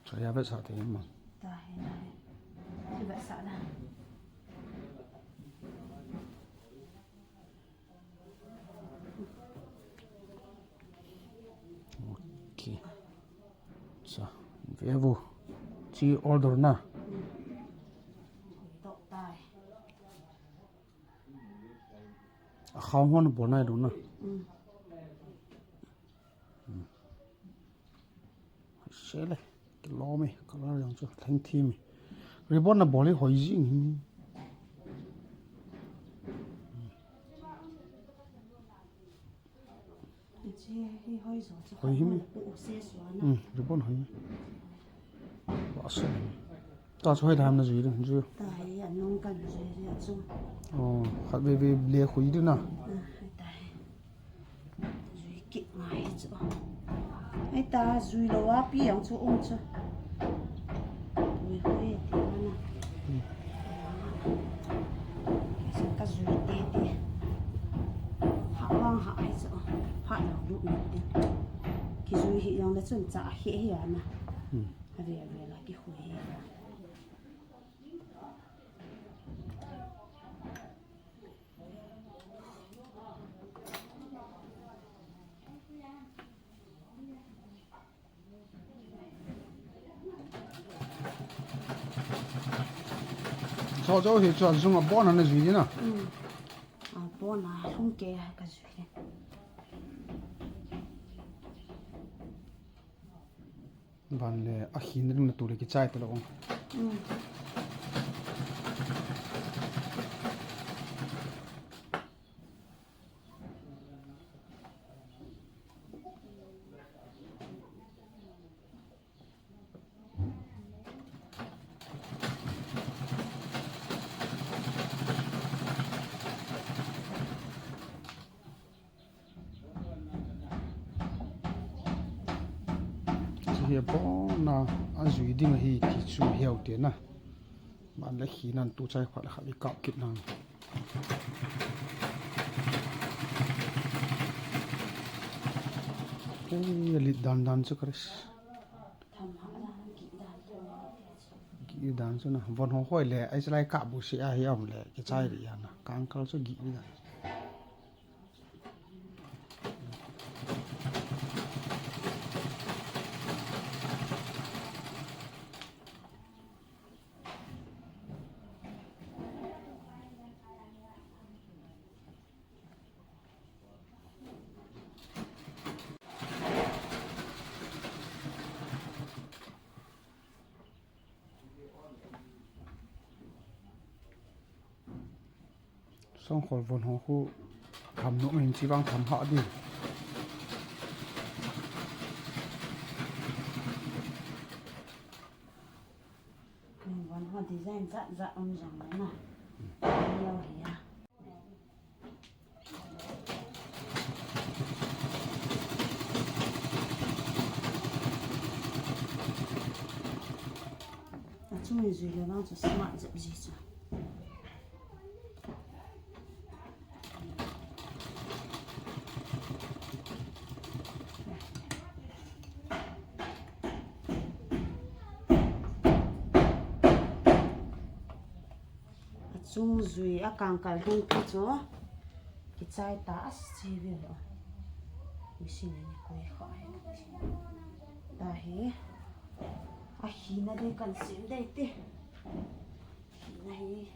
Chaya vet sa te ma. Ta he na he. Ki vet sa na. Evo. Chi order na. Tok tai. A khang hon bon nai do na. Mm. Se le. Kilom e, color jong chu lheng thim e. Ribbon na bol hi hoi jing hi. Chi hi hoi jo chu. Hoi hi mi. Pu se suana. Hmm, ribbon hoi. Wa se. Ta chu hoi dam na jui ding ju. Ta hi anung kan jui ri chu. Oh, khat ve ve le khui ding na. Ah, ta hi. Jui kit ngai chu. Ai ta jui lo a pi ang chu um chu. Jui hoi ti mana. Sa ka jui te te. Ha wang ha ai chu. Ha lo lu ni te. Ki jui hi yang le chun cha hi hi ana. Hmm. Ave ave la ki hoi hi. Cho cho hi cho zung a bon ana jui na. Mm. A bon a hung ke ka jui. Ban le a khin ring na tu le kichai ta lo. Mm. Chu hi abon a, a jui ding ahi ti chu hiau te na. Ban le khi nan tu chai khat le khat i kap kit nang. Ei, lit dan dan chu Chris. Gih dan chu na, von ho hoi le, ai chalai kap bu si a hi om le, kichai ri ya na, kang kal chu gih dan. Songkhol von ho khu tham nom in chi vang tham ha di. Von ho design jat jat um jong le na. Lo hi a. Achung in jui le vang chu smart jep ji chu. Achung jui a kangkal hung pi chu kichai ta a si ve lo. Machine ni koi kha. Ta hi. A hina dei kan sim dei ti. Hina hi.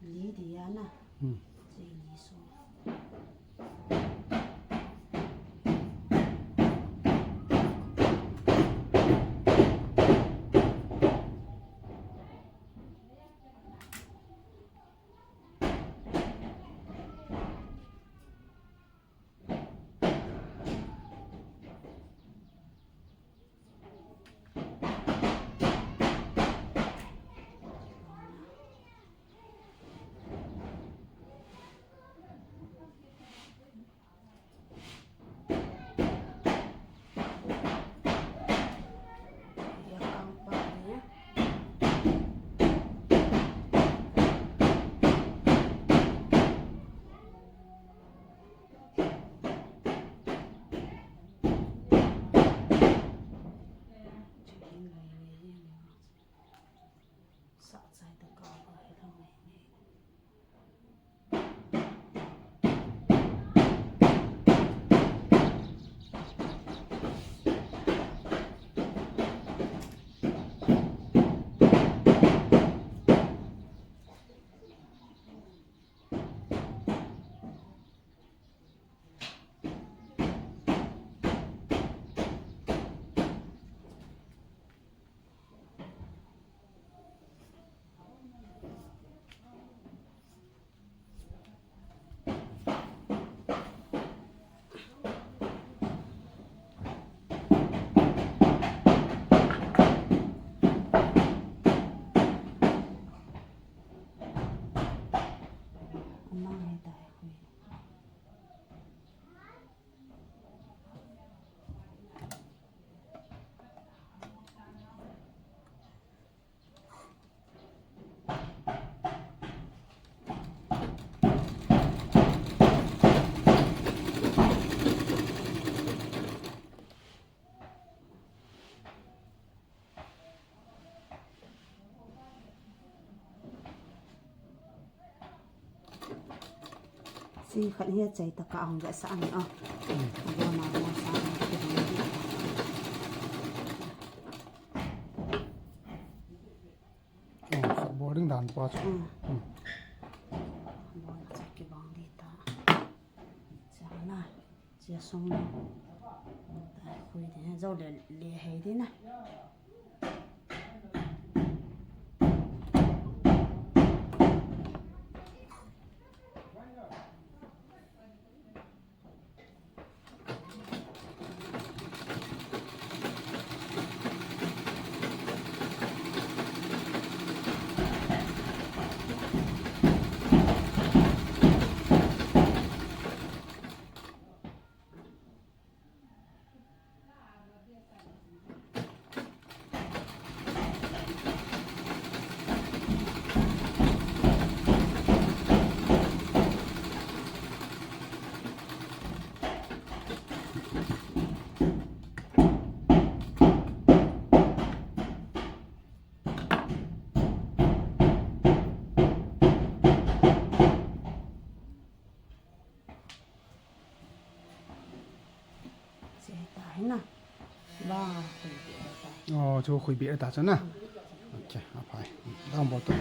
Li dia na. Hmm. Sei li so. Ti khat hi chai ta ka ang ga sa ang a. Bona bona sa ang ki hong di. Oh, sa boring dan pa chu. Hmm. Hmm. Bona sa ki bang di ta. Sa na. Chia sung na. Ta khui de, zo le, le hei de na. Che ta hi na. Ba, khui be ta. Oh, chu khui be ta chu na. Okay, a phai. Dang bol to.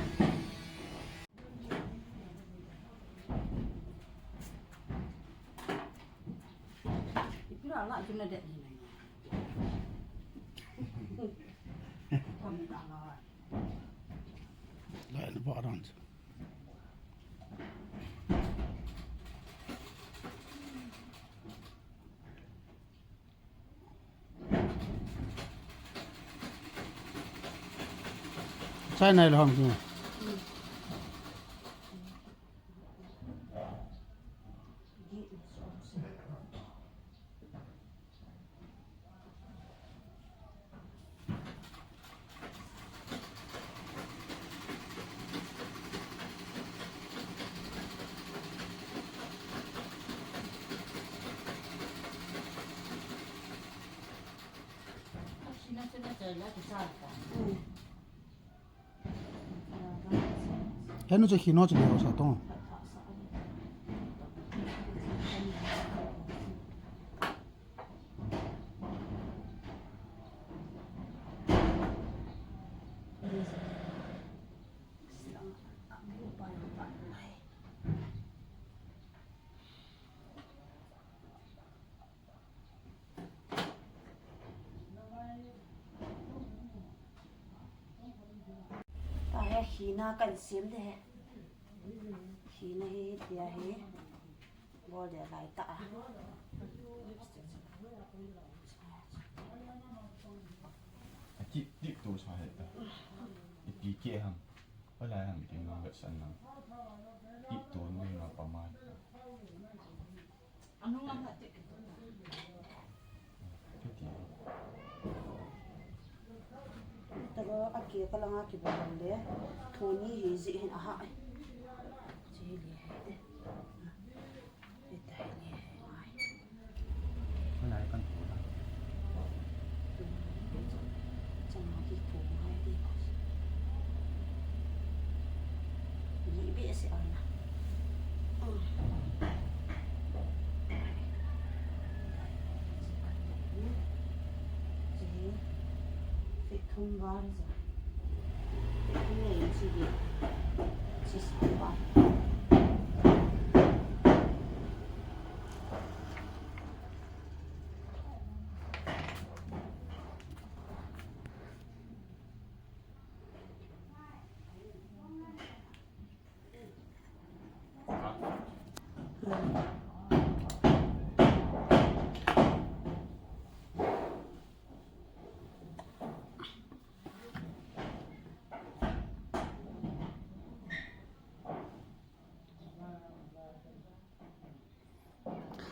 Ipi la la chu na det ni na. Kon ta la. La na ba ran. Chai nai lo ham ki. Henu che khi no che le sa tong. Ta he, khina kan sem de he. Khina hi, tia hi. Bol de lai ta a. A tip, tip to sa he ta. Ipi ke ham. Wala ham ki ma vet san na. Tip to no na pa mai. Taba a ke ka langa kibang le. Thoni hi ji hin a ha. Ji li he. Ita hi li he ngai. Wala kan to la. Chang ki ko ngai di. Yi be se ana. Ji. Fe thum val ja. Fe thum nei ji di. Ji sa val.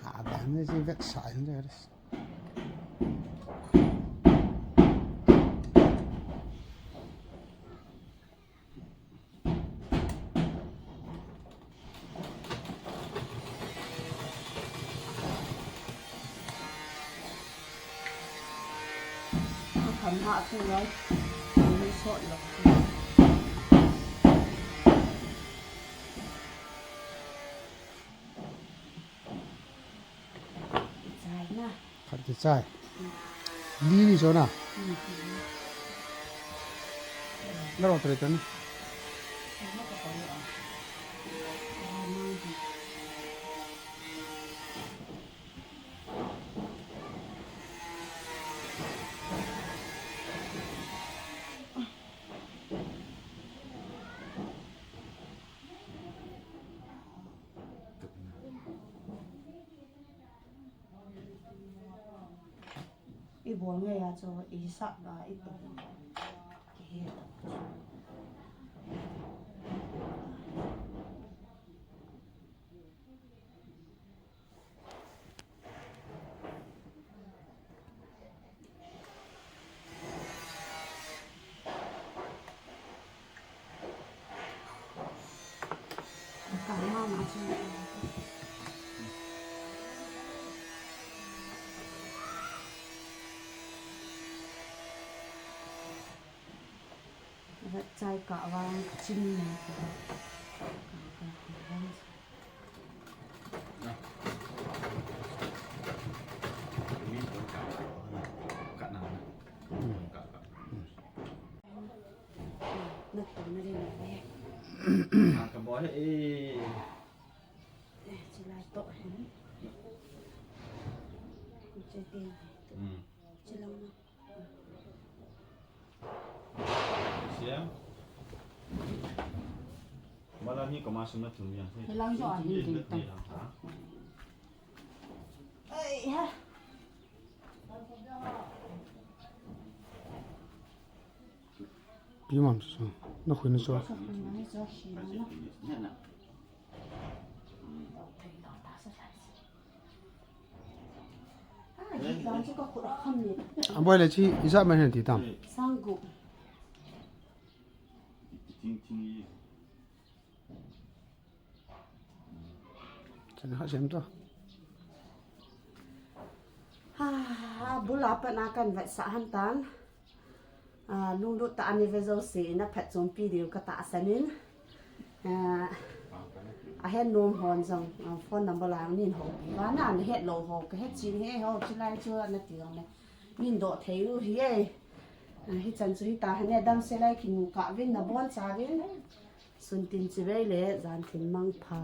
Kha dan ni si vet sai ni res. Kan ha tu lai. Ni sot lo. Kichai. Li ni chona. Na ro tre tan. I bol ngai a chu i sap la i to. Ki he to. Chai ka vang chin ne. Siam. Mala ni kama sum na thum yang. Hilang jo ahi ding ta. Ai ha. Pi mam su. Na khui na so. A boi le chi, ijat man hen ti tam. Sanggup. Chan ha sem to. Ha, bula pa na kan vet sa han tan. A, lunglut ta ani ve jo se na phat chom pi diu ka ta sanin. A, a het nom hon jong, a, phone number la nin ho pi. Va na ni het lo ho, ka het chin he ho, chi lai chu na ti jong le. Nin do thei u hi e. A, hi chan chu hi ta ha ne dam se lai ki mu ka vin na bon cha vin. Sun tin chi vei le, jan tin mang pha.